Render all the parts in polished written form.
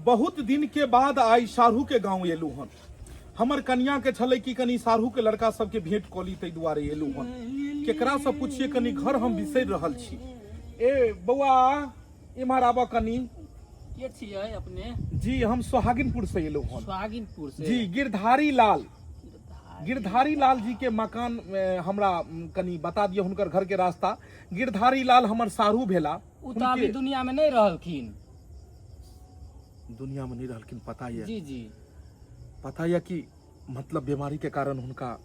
बहुत दिन के बाद आइ साढ़ू के गांव एलू हन। हमर कनिया के छलै कि कनि साढ़ू के लड़का सबके भेंट कऽ ली, ताहि दुआरे एलू हन। केकरा से पूछिए, कनि घर हम बिसरि रहल छी। ए बौआ, इम्हर आबऽ कनि। के छियै अपने? जी, हम सोहागिनपुर से एलू हन। सोहागिनपुर से? जी, गिरधारी लाल, गिरधारी लाल जी के मकान हमरा कनि बता दिअ हुनकर घर के रास्ता। गिरधारी लाल हमर साढ़ू भेला। ओ तऽ अभी दुनिया में नहीं रहलखिन। दुनिया में नहीं रहलखिन, पता यऽ? जी जी। पता यऽ कि मतलब बीमारी के कारण हुनका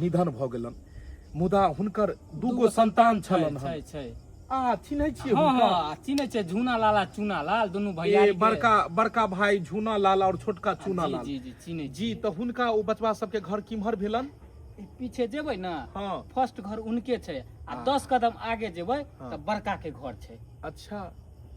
निधन भऽ गेलन, मुदा हुनकर दूगो संतान छलन हन। छै छै। आ चिन्है छियै हँ। हुनका? हँ, चिन्है छै, झूना लाल आ चूना लाल दुनू ए भैया। बड़का बड़का भाई झूना लाल और छोटका चूना जी। लाल। जी जी, चिन्है। जी, तऽ हुनका ओ बचवा सबके घर किम्हर भेलन? पीछे जेबै ने, हँ, फर्स्ट घर उनके छै आ हँ। 10 कदम आगे जेबै हँ। तऽ बड़का के घर छै। अच्छा,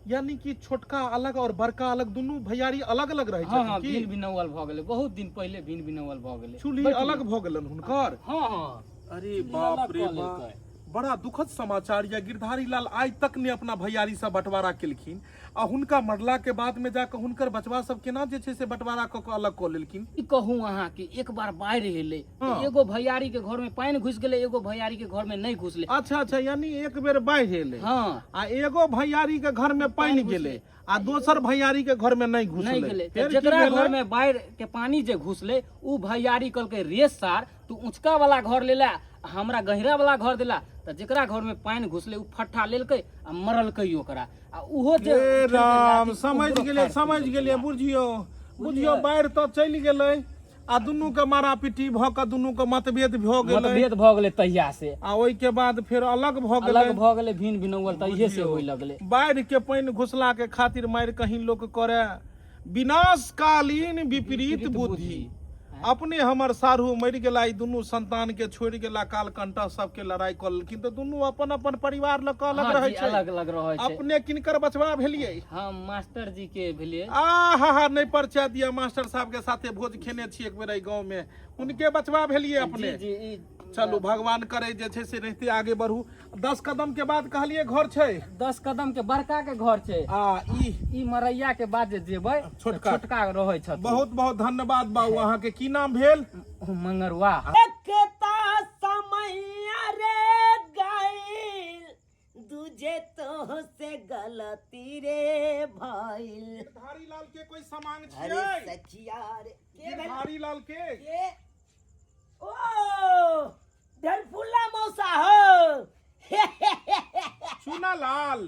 यानी कि छोटका अलग और बड़का अलग, दुनू भैयारी अलग अलग रहै हँ हँ। छथिन की? भिन भिनौल भऽ गेलै, बहुत दिन पहिले भिन भिनौल भऽ गेलै। चूल्ही बैठू। अलग भऽ गेलन हुनकर? हँ हँ। अरे चूल्ही बाप अलग रे कऽ बाप! लेलकै। बड़ा दुखद समाचार यऽ। गिरधारी लाल आइ तक ने अपना भैयारी से बंटवारा केलखिन आ हुनका मरला के बाद में जाके हुनकर बचवा सब केना जे छै से बंटवारा कऽ के अलग कऽ लेलखिन? की कहू अहाँके, एक बार बाढ़ि एलै तऽ एगो भैयारी के घर में पानि घुसि गेलै, एगो भैयारी के घर में नहि घुसलै। अच्छा अच्छा, यानी एक बेर बाढ़ि एलै हँ आ एगो भैयारी के घर में पानि गेलै आ दोसर भैयारी के घर में नहि घुसलै। नहि गेलै। तऽ फेर की जेकरा भेलै? घर में बाढ़ि के पानी जे घुसलै, उ भैयारी कहलकै, रे सार, तू ऊँचका वाला घर लेला आ हमरा गहिरा वाला घर देला। तऽ जेकरा घर में पानि घुसलै, उ फट्ठा लेलकै आ मरलकै ओकरा आ उहो जे हे उठेलकै राम! लाठी, समझ ओकरो गेलियै। फाड़ि समझ देलकै। गेलियै, बुझियौ बुझियौ, बाढ़ि तऽ चलि गेलै आ दुनू के मारापीटी भऽ कऽ दुनू के मतभेद भऽ गेलै। मतभेद भऽ गेलै तहिया से। आ ओहिके बाद फेर अलग भऽ गेलै। अलग भऽ गेलै, भिन भिनौल तहिये से होय लगलै। बाढ़ि के पानि घुसला के खातिर मारि कहीं लोक करे। विनाशकालीन विपरीत बुद्धि। अपने हमर साढ़ू मरि गेला, ई दुनू संतान के छोड़ि गेला। काल कंटा सबके लड़ाई कऽ लेलखिन तऽ दुनू अपन अपन परिवार लऽ कऽ अलग हँ रहै जी, छै। अलग अलग रहै छै। अपने किनकर बचवा भेलियै? हम मास्टर जी के भेलियै। आ हा हा, नहि परिचय दिअ। मास्टर साहब के साथे भोज खेने छी एक बेर एहि गाँव में, हुनके बचवा भेलियै अपने? जी जी, ई चलू, भगवान करे जे छै से रहिते आगे बढ़ू। 10 कदम के बाद कहलियै घर छै? 10 कदम के बड़का के घर छै। आ ई ई मरैया के बाद जे जेबै तऽ छोटका। छोटका रहै छथिन। बहुत बहुत धन्यवाद बाबू। अहाँके की नाम भेल? मंगरुआ। एकता समैया रे गाइल, दूजे तो से गलती रे भइल। गिरधारी लाल के कोई सामान अरे छियै? सखिया रे, के भेल? गिरधारी लाल के। के? ओ ढेरफुल्ला मौसा हो। चूना लाल।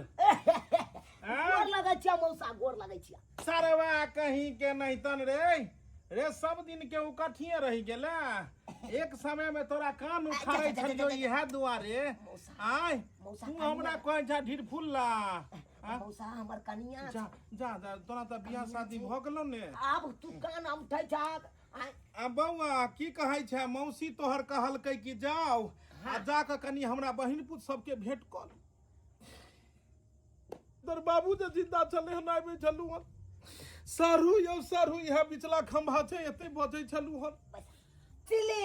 गोर लगै छिया मौसा, गोर लगै छिया। सरवा कहीं के नहीं तन रे रे, सब दिन के उकठिए रही गेला। एक समय में तोरा कान उखाड़े छलियो इहे दुआरे। आय मौसा, तू हमरा कहै छा ढीर फुल्ला? आँ? मौसा, हमर कनिया। जा जा जा, तोरा तऽ बियाह शादी भऽ गेलौ ने। आब तू कान उठै छाक? आ बौआ, की कहै छै मौसी तोहर? कहलकै कि जाउ आ जा कऽ कनि हमरा बहिन पुत सबके भेंट कऽ लू। तोर बाबू जे जिंदा छलै हन, आबै छलू हन, सारू यौ सारू, इएह बिचला खम्भा छै, एते बजै छलू हन। चिली।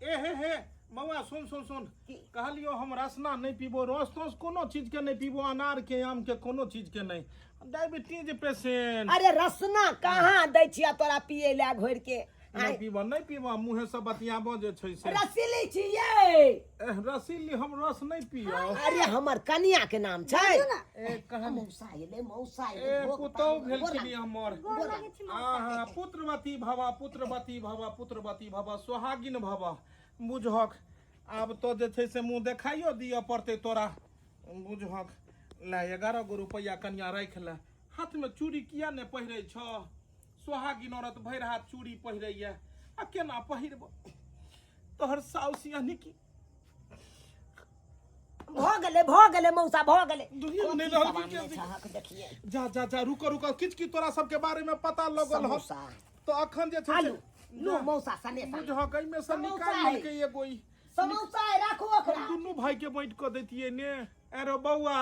ए हे हे बौआ, सुन सुन सुन। की? कहलियो हम रसना नहि पीबो, रस तस कोनो चीज के नहि पीबो, अनार के, आम के, कोनो चीज के नहि, डायबिटीज पेशेंट। अरे रसना कहाँ दै छिया तोरा पिए लए घोरि के? नहि पीबो, नहि पीबो, मुँहे से बतियाबो जे छै से। रसीली छियै। एह, रसीली, हम रस नहि पियो। अरे हमर कनिया के नाम छै। ए कहल मौसा एलै, मौसा ए एलै, भोग पुतहु पानि, गोर भेलखिन हमर। गोर लागै छी। आहा, पुत्रवती भव, पुत्रवती भव, पुत्रवती भव, सोहागिन भव। बुझहक, आब तो जे छै से मुँह देखाइयो दिअ पड़तै तोरा। बुझहक, ले 11 गो रुपैआ कनिया राखि ले। हाथमे चूड़ी किया ने पहिरै छौ? सोहागिन औरत भरि हाथ चूड़ी पहिरैया, आ केना पहिरब तोहर साउस? यानी कि भऽ गेलै, भऽ गेलै मौसा, भऽ गेलै। दुनिया में नहीं कथी रहल सामान की नहि छहक, देखिए। जा जा जा, रुको रुको, किछु की तोरा सबके बारे में पता लगल हन। समोसा। तो अखन जे छै से- आलू लू मौसा, सनेसा। बुझहक, एहिमे से समोसा निकालि है। लेलकै एगो ई। समोसा है, राखू ओकरा। दुनू भाई के बाँटि कऽ दैतियै ने। अरे बौआ,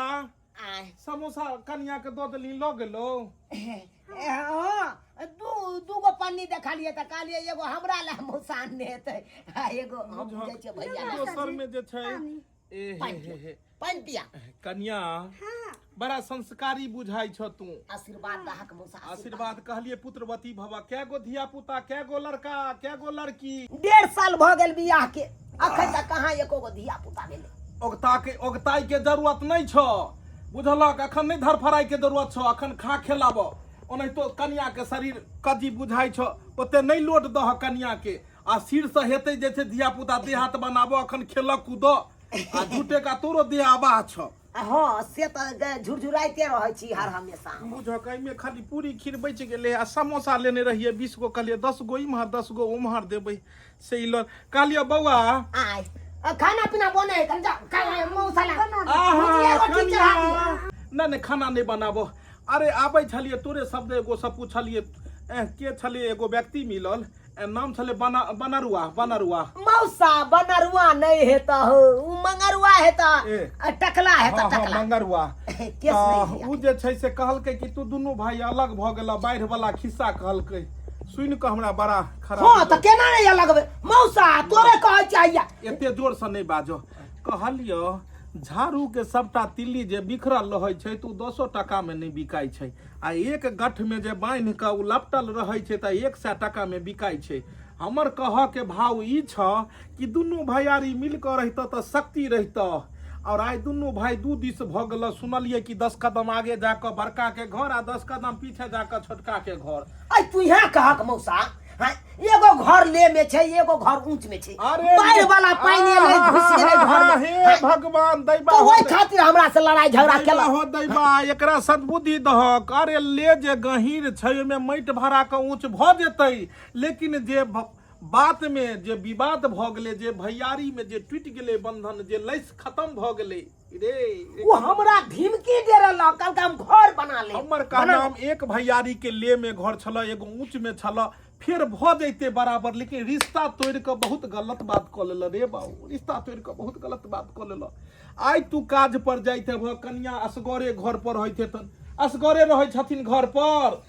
आय। समोसा कनिया के दऽ देली, लऽ गेलौ? हँ, दू दूगो पन्नी देखलियै तऽ कहलियै एगो हमरा लए मौसा अनने हेतै आ एगो हम बुझै छियै भैया लए। दोसर में जे छै, ए हे पानि हे हे। पानि पिया। कनिया। बड़ा संस्कारी बुझाइ छ तू। आशीर्वाद दहक मौसा। आशीर्वाद कहलिए पुत्रवती भव। कै गो धिया पुता, कै गो लड़का, कै गो लड़की? 1.5 साल भऽ गेल बियाह के, अखन तक कहाँ एको गो धिया पुता भेलै। ओगता के ओगताई के जरूरत नहीं छो, बुझलक? अखन नहीं धरफड़ाई के जरूरत छो, अखन खा खेलाब। ओनाहितो कनिया के शरीर कजी बुझाई छो, ओते नहीं लोड दह कनिया के। आ सिर से हेतै जे छै धिया पुता, देह हाथ बनाबो, अखन खेल कूद। आ झूठे का तोरो देह आबाह छो। हँ, से तऽ झुरझुराइते रहै छी हर हमेशा। बुझक, एहिमे खाली पूरी खीर बचि गेलै आ समोसा लेने रहियै 20 गो। कहलियै 10 गो इम्हर, 10 गो उम्हर देबै, से ई लऽ कहलियै बौआ। आय खाना पीना बने है, कन जा मौसा ला आहा, भुजिया रोटी कनिया। चढ़ा दियौ। नहि नहि, खाना नहि बनाबो। अरे आबै छलियै तोरे शब्द एगो से पुछलियै, के छलियै, एगो व्यक्ति मिलल, नाम छलै बना बनरुआ बनरुआ। मौसा, बनरुआ नहि हेतऽ हो, उ मंगरुआ हेतऽ। ए। आ, टकला हेतऽ। हँ हँ। टकला। मंगरुआ। केस नहि तऽ उ जे छै से कहलकै कि तू दुनू भाई अलग भऽ गेला, बाढ़ि वाला खिस्सा कहलकै, सुनि कऽ हमरा बड़ा खराब हँ, तऽ केना नहि लगबै मौसा, तोरे कहै चाहिए। एते जोर से नहि बाजो। कहलियो झाड़ू के सबटा तिल्ली जे बिखरल रहै छै तऽ ओ 10 टाका मे नहि बिकाइ छै, आ एक गठ मे जे बान्हि कऽ ओ लपटल रहै छै तऽ 100 टाका मे बिकाइ छै। हमर कहऽ के भाव ई छ कि दुनू भैयारी मिल कऽ रहितऽ तऽ शक्ति रहितऽ, और आइ दुनू भाई दू दिस भऽ गेल। सुनलियै कि 10 कदम आगे जाकऽ बड़का के घर आ 10 कदम पीछे जाकऽ छोटका के घर। ऐ तू यहाँ कहक मौसा, हाँ, एगो घर ले में छै, एगो घर ऊंच में छै। अरे बाढ़ि वाला पानि एलै, घुसि गेलै घर में। हे भगवान, दैबा तऽ हो ओहि खातिर हमरा से लड़ाई झगड़ा दैबा केलक। हो दैबा, एकरा सद्बुद्धि दहक। अरे ले जे गहीर छै ओहिमे माटि भरा कऽ ऊँच भऽ जेतै, लेकिन जे बात में जे विवाद भऽ गेलै, जे भैयारी में जे टूटि गेलै बंधन, जे लैस खत्म भऽ गेलै रे रे। ओ हमरा धमकी दे रहल, कहलकै हम घर बना ले। हमर कहनाम एक भैयारी के ले में घर छल, एगो ऊंच में छल, फेर भऽ जैते बराबर, लेकिन रिश्ता तोड़ि कऽ बहुत गलत बात कऽ लेल रे बाबू, रिश्ता तोड़ि कऽ बहुत गलत बात कऽ लेल। आइ तू काज पर जाइत हेबह, कनिया असगरे घर पर होइत हेतन, असगरे रहै छथिन घर पर।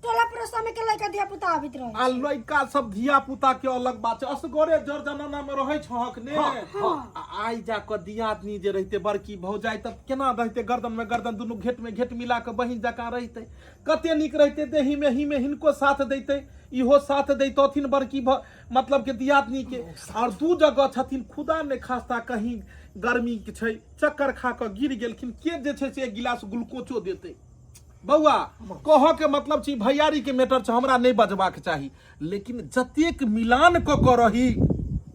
टोला पड़ोसा में के लड़का धिया पुता आबित रहे। आ लड़का सब धिया पुता के अलग बात छै, असगरे जर जनाना में रहै छहक ने। आ आइ जा कऽ दियादनी जे रहिते, बड़की भौजाइ, तब केना रहिते? गर्दन में गर्दन, दुनू घेट में घेट मिला कऽ बहिन जकाँ रहिते, कते नीक रहिते। देही में ही में हिनको साथ दैते, इहो साथ दैतथिन बड़की भ मतलब के दियादनी के। और दू जगह छथिन, खुदा ने खास्ता कहीं गर्मी के छै, चक्कर खा कऽ गिर गेलखिन, के जे छै से एक गिलास ग्लूकोचो देतै? बौआ, कहऽ के मतलब छै भैयारी के मैटर छै, हमरा नहि बजबाक चाही, लेकिन जतेक मिलान कऽ कऽ रही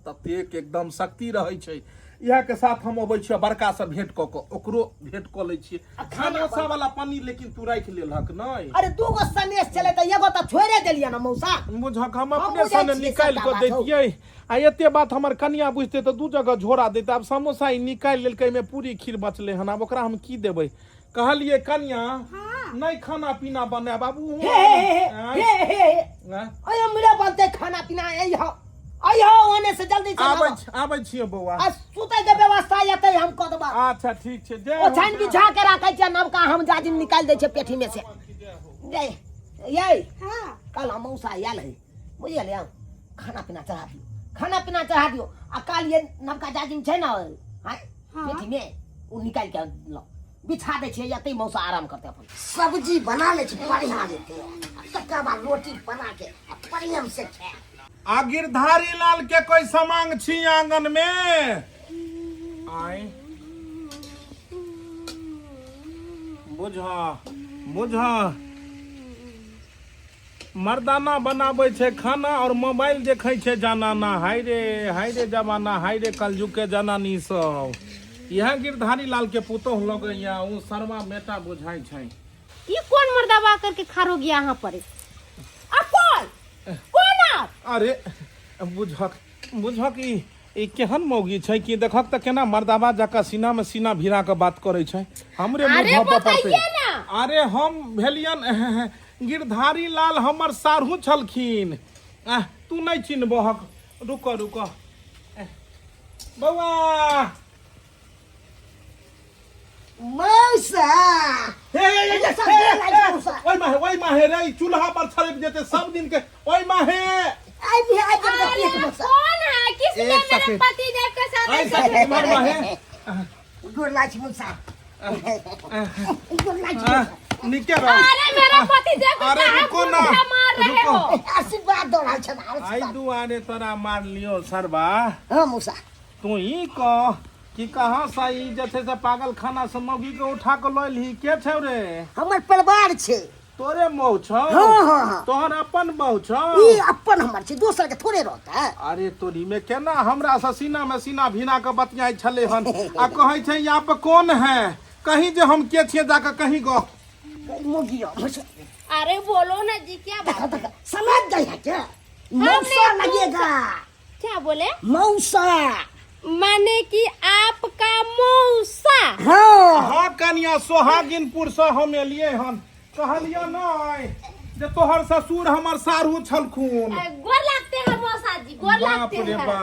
ततेक एकदम शक्ति रहै छै। इएह के साथ हम अबै छियै बड़का से भेंट कऽ कऽ, ओकरो भेंट कऽ लै छियै। खाना वाला पन्नी लेकिन तू राखि लेलहक नहि? अरे दू गो सनेस छलै तऽ एगो तऽ छोड़े देलियै ने मौसा। बुझक, हम हम अपने बुझै सने छियै निकालि सबटा कऽ बात हौ। दैतियै, आ एते बात हमर कनिया बुझतै तऽ दू जगह झोरा दैतै। आब समोसा ई निकालि लेलकै, एहिमे पूरी खीर बचलै हन, आब ओकरा हम की देबै? कहलिए कनिया नहीं खाना पीना बने बाबू। हे हे हे हे हे हे, अय हमरे बनते खाना पीना। अइ हो, अइ हो, ओने से जल्दी से आबै आबो। आबै छियै बौआ। आ सुतै के व्यवस्था एतै हम कऽ देबा। अच्छा ठीक छै, जय हो। ओछाइन बिछा के राखै छियै, नवका हम जाजिम निकालि दै छियै पेठी में से। जय ये। हाँ। कल हम मौसा आयल है, बुझलियै? खाना पीना चढ़ा दियौ, खाना पीना चढ़ा दियौ। आ काल ये नवका जाजिम छै ने आँय, हाँ। पेठी में ओ निकालि के लाउ, बिछा दै छियै, एतै मौसा आराम करतै अपन। सब्जी बना लै छी बढ़िआँ जेतै, आ तकर बाद रोटी बना के आ बढ़िआँ से खायब। आ गिरधारी लाल के कोई समांग छी आंगन में? आय बुझ बुझ, मर्दाना बनाबै छै खाना और मोबाइल देखै छै जनाना। हाय रे हाय रे जमाना, हाय रे कलयुग के जनानी सब। इएह गिरधारी लाल के पुतोह लगैया, ओ शर्मा बेटा बुझाइ छै। ये कौन मर्दावा करके खड़ा हो गया यहाँ पर? अब कौन कौन आप? अरे बुझक बुझक, ई ई केहन मौगी छै कि देखक तऽ केना मर्दाबा जकाँ सीना में सीना भिड़ा कऽ बात करै छै। हमरे मुँह अरे झपऽ पड़तै। बताइए ना। अरे हम भेलियन गिरधारी लाल, हमर साढ़ू छलखिन। आह, तू नहि चिन्हबहक, रुक रुक बौआ। मौसा। हे हे हे, हे, सब हे, गेल हे, आई मौसा। ओहि माहे, ओहि माहे रे, ई चूल्हा पर छड़पि जेतै सब दिन के, ओहि माहे। आई भी आई भी अरे पेट मौसा। कौन है? किसने एक मेरे सेकंड। पति देव के साथ आई ऐसा सब इम्हर माहे। गोर लागै छी मौसा। नीके रह। अरे मेरा पति देखो, अरे कहाँ रुको ना, मुक्का मार रहे रुको। हो। आशीर्वाद दऽ रहल छनि आइ आशीर्वाद। दुआरे तोरा मारलियो सरबा। हँ मौसा। तू ही कह कि कहाँ से ई जे छै से पागल खाना से मौगी के उठा के लऽ एलही? के छौ रे? हमर परिवार छै। तोरे मऊ छौ? हँ हँ हँ। तोहर अपन बहू छौ? ई अपन हमर छै, दोसर के थोड़े रहतै। अरे तोरी में केना हमरा से सीना में सीना भिना के बतियाइ छलै हन आ कहै छै यहाँ पे कौन है, कहीं जे हम के छियै जाके कहीं गो। मोगी मौसा। अरे बोलो ना जी, क्या देखो बात? देखो, समझ गई है क्या? मौसा लगेगा। क्या बोले? मौसा। माने कि आपका मौसा? हाँ। हाँ कनिया, सोहागिनपुर से हम एलियै हन। कहलियै नहि जे तोहर ससुर हमर साढ़ू छलखुन। गोर लागते हैं मौसा जी, गोर बाप लागते रे हैं। बा,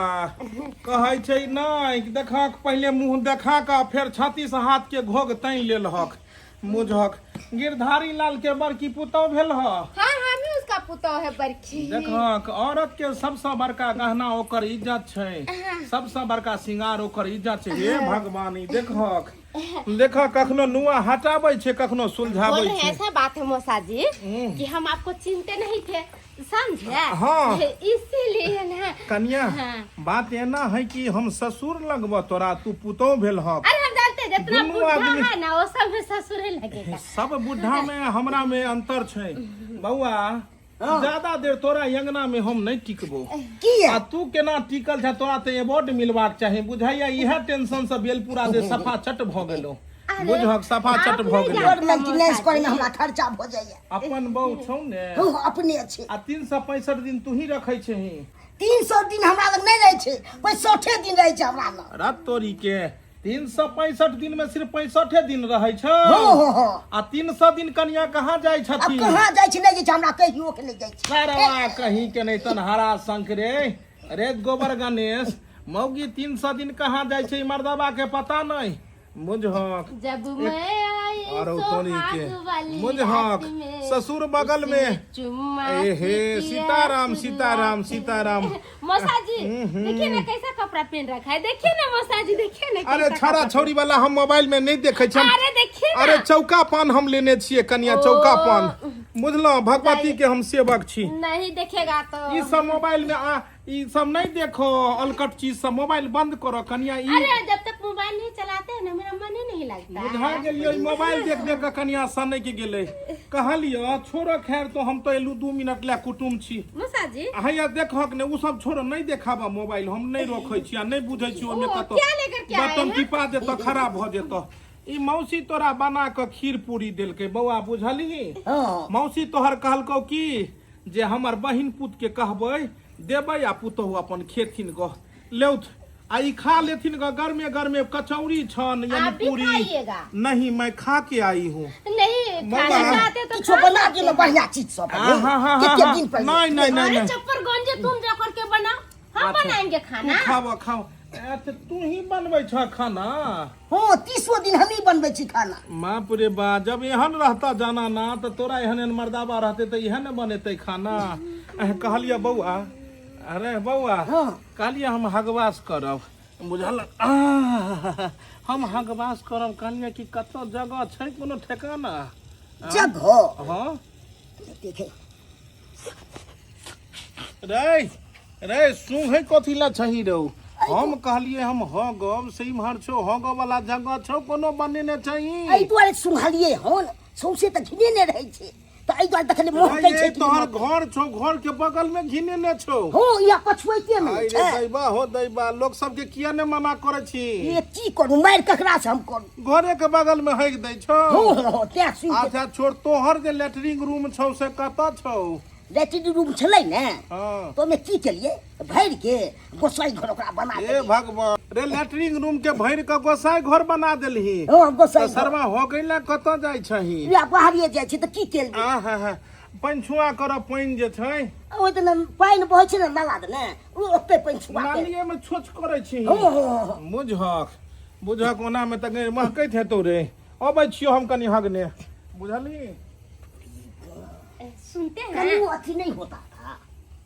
कहै छै नहि देखक, पहिले मुँह देखा कऽ फेर छाती से हाथ के घोघ तैं लेलहक। मुझक गिरधारी लाल के बड़की पुतहु भेल ह? हाँ, हम ही उसका पुतोह है बड़की। देखक, औरत के सबसँ बड़का गहना ओकर इज्जत छै, सबसँ बड़का श्रृंगार ओकर इज्जत छै। हे भगवान, ई देखक देखक, कखनो नुआ हटाबै छै, कखनो बोल सुलझाबै रहे हैं छै। ऐसा बात है मौसा जी कि हम आपको चिनते नहीं थे, समझे? हाँ। इसीलिए ना। कनिया, हाँ। बात एना है कि हम ससुर लगबो तोरा, तू पुतोह भेल हक। अरे हम जानते हैं, जितना दुनू बुढ़ा आदमी- है ना वो सब में ससुर ही लगेगा। सब बुढ़ा में हमरा में अंतर छै बौआ। ज्यादा देर तोरा अंगना में हम नहीं टिकबो। किया? आ तू केना टिकल छ? तोरा तऽ अवार्ड मिलबाक चाही बुझाइया। इएह टेंशन से बेलपुरा दे सफा चट भऽ गेलो। बुझहक, सफा चट आप भऽ नहीं गेलो। रोड मेंटेनेंस करे में हमरा खर्चा भऽ जाइया। अपन बहू छौ ने? हँ, अपने छै। आ 365 दिन तू ही रखै छही? 300 दिन हमरा लग नहि रहै छै, 65 दिन रहै छै हमरा लग। रात तोरी के, 365 दिन में सिर्फ 65 दिन रहै छौ? हँ हँ हँ। आ 300 दिन कनिया कहाँ जाइ आब छथिन? कहाँ जाइ छै, नहि जाइ छै, हमरा कहियो के नहि जाइ छै। सरवा कहीं के नहीं तनहारा शंख रे, रे गोबर गणेश, मौगी 300 दिन कहाँ जाइ छै मर्दबा के पता नहीं। बुझहक। जब मैं आई आरो तोरी के सोहाग वाली बुझहक रात में, ससुर बगल में उसने चुम्मा ए हे की सीताराम किया सीताराम सीताराम। मौसा जी, देखिए ना कैसा कपड़ा पहन रखा है। देखिए ना मौसा जी, देखिए ना अरे कैसा छौड़ा कपड़ा। छौड़ी वाला हम मोबाइल में नहीं देखे छी। अरे देखिए ना। अरे चौका पान हम लेने छियै कनिया, चौका पान, बुझलहुँ? भगवती के हम सेवक छी। नहीं देखेगा तो ई सब मोबाइल में आ ई सब नहीं देखो, अलकट चीज सब। मोबाइल बंद करो कनिया ई। अरे जब तक मोबाइल नहीं चलाते हैं ना, मेरा मन ही नहीं लगता बुझा है। गेलियै, मोबाइल देख देख के कनिया सनक गेलै। कहलियै छोड़ो, खैर तो हम तो एलू 2 मिनट लए, कुटुम छी। मौसा जी। हैया देखहक ने, ओ सब छोड़ो, नहीं देखाबा मोबाइल। हम नहीं रोकै छी आ नहीं बुझै छी ओहिमे ओ, कतौ क्या लेकर के आए बटन हैं? टिपा देतऽ, खराब भऽ जेतऽ। ई मौसी तोरा बना कऽ खीर पूरी देलकै बौआ, बुझलही? हँ। मौसी तोहर कहलकौ कि जे हमर बहिन पुत के कहबै देबै आ पुतहु अपन खेथिन गह लेउथ आ ई खा लेथिन ग। गर्मे गर्मे कचौड़ी छन यानी आप भी पूरी। खाइएगा। नहीं, मैं खा के आई हूँ। नहीं, मम्मा। खाना चाहते तो किछो खा बना सकते दियौ ने बढ़िया चीज सब। हाँ, हाँ, हाँ, कते हाँ, दिन पहिले। नहीं नहीं नहीं अरे नहीं। चप्पर गंजे तुम जा करके बनाओ, हम अच्छा, बनाएंगे तू खाना। खाओ खाओ। अच्छा, तू ही बनबै छ खाना? हँ, 30 दिन हमही बनबै छी खाना। बाप रे बा, जब एहन रहता जाना ना तऽ तोरा एहन एहन मर्दाबा रहते तऽ इएह ने बनेतै खाना। कहलियै बौआ, अरे बौआ। हँ। कहलियै हम हगवास करब, बुझल? हम हगवास करब। कहलियै कि कतऽ जगह छै, कोनो ठेकाना? जगह? हँ। देखे। रे रे, सुहे कथी ला छही रौ? हम कहलियै हम हगब से इम्हर छौ, हगऽ वाला जगह छौ कोनो बनेने छही? एहि दुआरे सुंघलियै हन, सौंसे तऽ घिनेने रहै छै, तऽ एहि दुआरे देखलियै महकै छै रे, कि तोहर नहि। घर छौ, घर के बगल में घिनेने छौ। हँ, इएह पछुआइते मे आइ रे छै। दैबा हो दैबा, लोक सबके किया ने मना करै छी? ये की करू, मारि ककरा से हम करू? घरे के बगल में हगि दै छौ। हँ हँ हँ, तें सुनि अच्छा छोड़, तोहर जे लेटरिंग रूम छौ से कतऽ छौ? लेटरिन रूम छलै ने, हँ, तऽ ओहिमे की केलियै, भरि के गोसाई घर ओकरा बना हे देलियै। भगवान रे, लेटरिंग रूम के भरि के गोसाई घर बना देलही? हँ, गोसाई तऽ घर। सरवा हो गइला, कतऽ जाइ छही? इएह बाहरिए जाइ छै तऽ की केलियै? आ हा हा, पानि छुआ करऽ, पानि जे छै। ओहि दिन पानि बहै छै ने नाला दने, ओ ओते पानि छुआ के नालिये में छोच करै छी? हँ हँ हँ। बुझहक बुझहक, ओना में तऽ महकैत हेतौ रे। अबै छियौ हम कनि हगने, बुझलही? सुनते हैं। कनियो अथी नहीं होता था।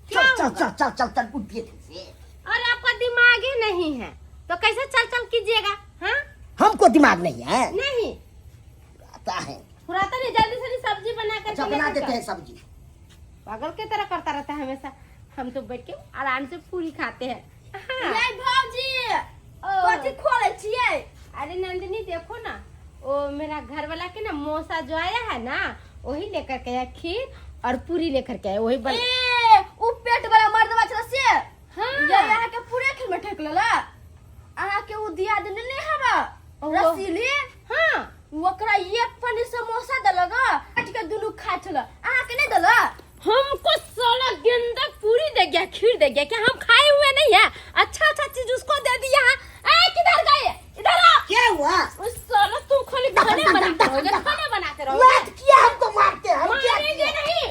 क्या चल चल होगा? चल चल चल चल, उठिए थे से। और आपका दिमाग ही नहीं है तो कैसे चल चल कीजिएगा? हाँ। हमको दिमाग नहीं है। नहीं आता है। फुराता नहीं, जल्दी से सब्जी बना कर अच्छा बना देते हैं सब्जी। पागल के तरह करता रहता है हमेशा। हम तो बैठ के आराम से पूरी खाते हैं। हाँ। ये भौजी कथी खोले छियै? अरे नंदिनी देखो ना, वो मेरा घर वाला के ना मौसा जो आया है ना, वही लेकर के आया खीर और पूरी लेकर के आया, वही बन। ए उ पेट वाला मर्दवा छला से? हाँ। ये अहाँ के पूरे खीर में ठेक लेला। अहाँ के उ दिया देने नहीं हवा रसीली? हाँ। ओकरा एक पन्नी समोसा देलक, काट के दुनू खाइ छल, अहाँ के नहीं देलक? हमको साला गेंदा पूरी दे गया, खीर दे गया, क्या हम खाए हुए नहीं है? अच्छा अच्छा चीज उसको दे दिया है। ए किधर गए? इधर आओ। क्या हुआ? उस साला तुम खाली खाने बनाते रहोगे, खाने बनाते रहोगे। लात किया हमको मारते हैं, हम क्या मारेंगे किए? नहीं,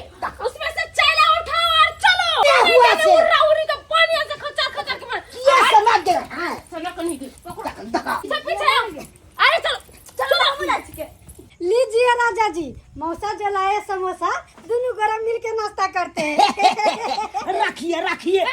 उसमें से चैला उठाओ और चलो। क्या हुआ नहीं, से? उर्रा उर्री का पानी ऐसे खचर खचर के मार। किया समझ गए? हाँ। सुनो कहीं भी, पकड़ो। दखल, दखल। सब पीछे आओ। अरे चलो चलो हम जाइ छियै। लीजिए राजा जी, मौसा जो लाए समोसा, दोनों गरम मिल के नाश्ता करते हैं। रखिए रखिए। एक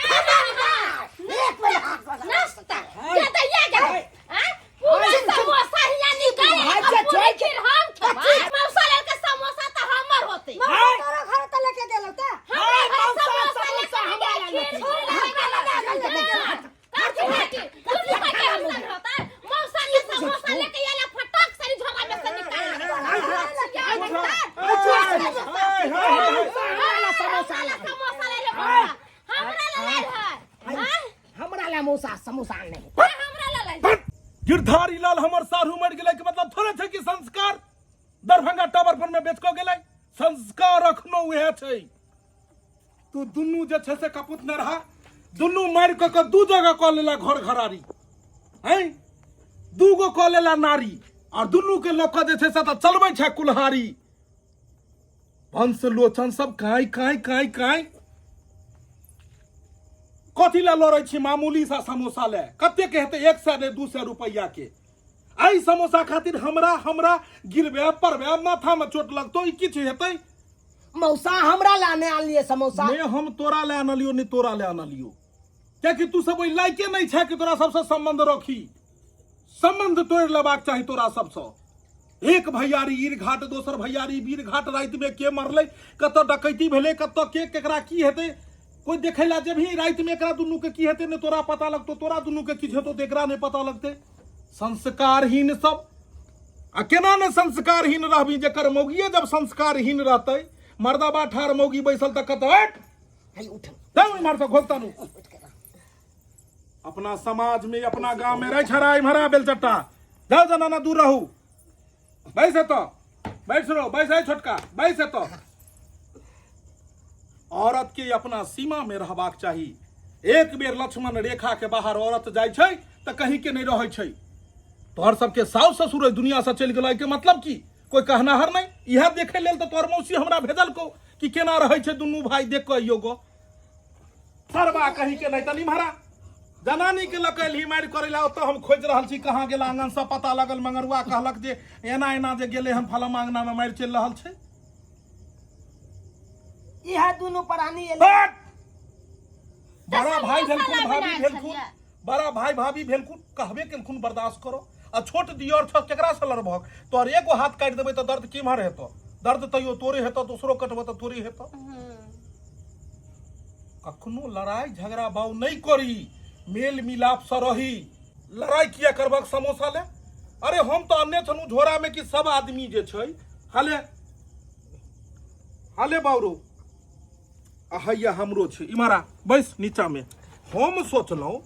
मिनट। नाश्ता क्या तो ये क्या हाँ? पूरा समोसा ही या निकाले भाई, और क्या पूरी चाय खीर हम खेबै। मौसा लड़के समोसा तो हमर होते। मौसा तोरा घर तो लेके गेलो ता। हमरा घर समोसा लेके गेल, खीर पूरी लेके गेल। काची काची, तुम लोग के अवसर होता है। मौसा के समोसा लेके आला, फटाक से झोला में से निकाल। समोसा ला। समोसा ले ले मौसा। हमरा ला ले है। हाँ? हमरा ला मौसा समोसा नहीं। हमरा ला ले। गिरधारी लाल हमर साढ़ू मरि गेलै के मतलब थोड़े छै कि संस्कार दरभंगा टावर पर में बेच कऽ गेलै। संस्कार अखनो उएह छै। तू दुनू जे छै से कपूत न रहा, दुनू मारि कऽ के दू जगह कऽ लेला घर घरारी, हैं दू गो कऽ लेला नारी, और दुनू के लऽ कऽ जे छै से तऽ चलबै छै कुल्हारी। वंश लोचन सब काँय काँय काँय काँय कथी लए लड़ै छी मामूली सा समोसा लए? कते के हेतै? 100 ने 200 रुपैआ के। एहि समोसा खातिर हमरा हमरा गिरबे परबे, माथा में चोट लगतो, ई किछु हेतै? मौसा हमरा ला नहि आनलियै समोसा। ने हम तोरा लए आनलियो ने तोरा लए आनलियो, कियाकि तू सब ओहि लायके नहि छै कि तोरा सबसँ सम्बन्ध रखी। सम्बन्ध तोड़ि लेबाक चाही तोरा सबसँ। एक भैयारी ईर घाट, दोसर भैयारी वीर घाट। रातिमे के मरलै, कतऽ डकैती भेलै, कतऽ के केकरा की हेतै, कोइ देखै लए जेबही रातिमे एकरा दुनूके की हेतै ने तोरा पता लगतौ, तोरा दुनूके किछु हेतौ तऽ एकरा नहि पता लगतै। संस्कारहीन सब। आ केना ने संस्कारहीन रहबी जकर मौगिए जब संस्कारहीन रहतै? मर्दाबा ठार मौगी बैसल तऽ कतऽ हट है उठ जाउ इम्हर से घोघ तानू। अपना समाज में अपना गांव में रह छड़ा इम्हरा बेलचट्टा जाओ जनाना दूर रहू। बैस तो बैस रहो, बैस है छोटका बैस तो। औरत के अपना सीमा में रहबाक चाही। एक बेर लक्ष्मण रेखा के बाहर औरत जाइ छै तऽ कहीं के नहीं रहै छै। तोहर सबके साउस ससुर एहि दुनिया से चलि गेलै के मतलब की कोई कहनाहर नहीं? इएह देखे लेल तऽ तोहर मौसी हमरा भेजलको कि केना रहै छै दुनू भाई, देख कऽ अइयो गो। सरबा कहीं के नहीं। तनी भरा जनानी के लऽ कऽ मारि करै ला ओतऽ हम खोजि रहल छी कहाँ गेल। आंगन से पता लगल, मंगरुआ कहलक जे एना एना जे गेलै हन फलामा अंगना में मारि चलि रहल छै। इएह दुनू प्राणी एलै। बट! बड़ा भाई समोसा भेलखुन ला भाभी बनायल भेलखुन, छलियै। बड़ा भाई भाभी भेलखुन, कहबे केलखुन बर्दाश्त करो। आ छोट दियर छ, केकरा से लड़बहक? तोहर एगो हाथ काटि देबै तऽ दर्द केम्हर हेतौ? दर्द तैयो तोरे हेतौ, दोसरो कटबऽ तऽ तोरे हेतौ। कखनो लड़ाई झगड़ा बाउ नहीं करी, मेल मिलाप से रही। लड़ाई किया करबक समोसा ले? अरे हम तऽ अनने छलहुँ झोरा में कि सब आदमी जे छै हाले हाले बाउरो आ हैया हमरो छै। इम्हर आ बैस नीचा में। हम सोचलहुँ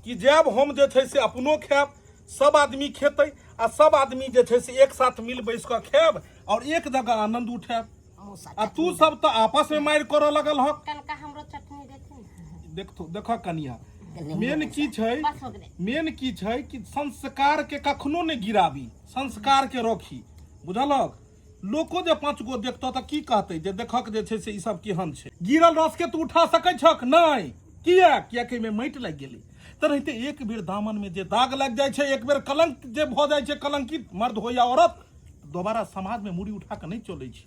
कि जायब हम जे छै से अपनो खायब, सब आदमी खेतै, आ सब आदमी जे छै से एक साथ मिल बैस कऽ खायब और एक जगह आनंद उठायब। आ तू सब तऽ आपस में मारि करऽ लगल हक। कनका हमरो चटनी देथिन। देखतो देख कनिया, मेन की छै? बस हो गेलै। मेन की छै कि संस्कार के कखनो नहि गिराबी, संस्कार के रखी, बुझलक? लोको जे 5 गो देखतौ तऽ की कहतै जे देखक जे छै से ई सब केहन छै। गिरल रस के तू उठा सकै छक नहि। किया? कियाकि एहिमे माटि लागि गेलै। तेनाहिते एक बेर दामन में जे दाग लागि जाइ छै, एक बेर कलंक जे भऽ जाइ छै, कलंकित मर्द हो या औरत, दोबारा समाज में मुड़ी उठा कऽ नहि चलै छै।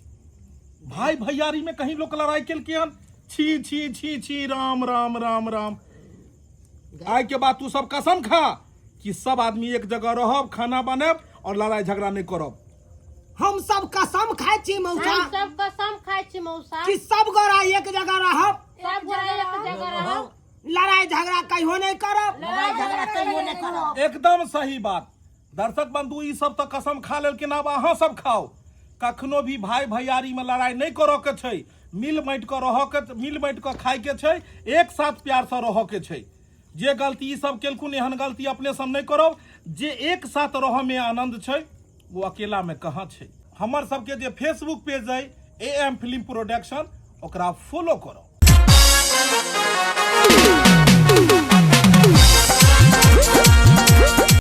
भाई भैयारी में कहीं लोक लड़ाई केलकै हन? छी छी छी छी, राम राम राम राम। आइ के बाद तू सब कसम खा कि सब आदमी एक जगह रहब, खाना बनायब और लड़ाई झगड़ा नहीं करब। हम सब कसम खाइ छी मौसा, हम सब कसम खाइ छी मौसा कि सब गोरा एक जगह रहब, सब गोरा एक जगह रहब, लड़ाई झगड़ा कहियो नहीं करब, लड़ाई झगड़ा कहियो नहीं करब। एकदम सही बात। दर्शक बंधु, ई सब तऽ कसम खा लेलखिन, आब अहाँ सब खाओ। कखनो भी भाई भैयारी में लड़ाई नहीं करऽ के छै, मिल बाँटि कऽ रहऽ के, मिल बाँटि कऽ खाय के छै, एक साथ प्यार से रहऽ के छै। जे गलती ई सब केलखुन, एहन गलती अपने सब नहीं करब। जे एक साथ रहऽ में आनंद छै वो अकेला में कहाँ छै। हमर सबके जे फेसबुक पेज अइ ए एम फिल्म प्रोडक्शन, ओकरा फॉलो करब।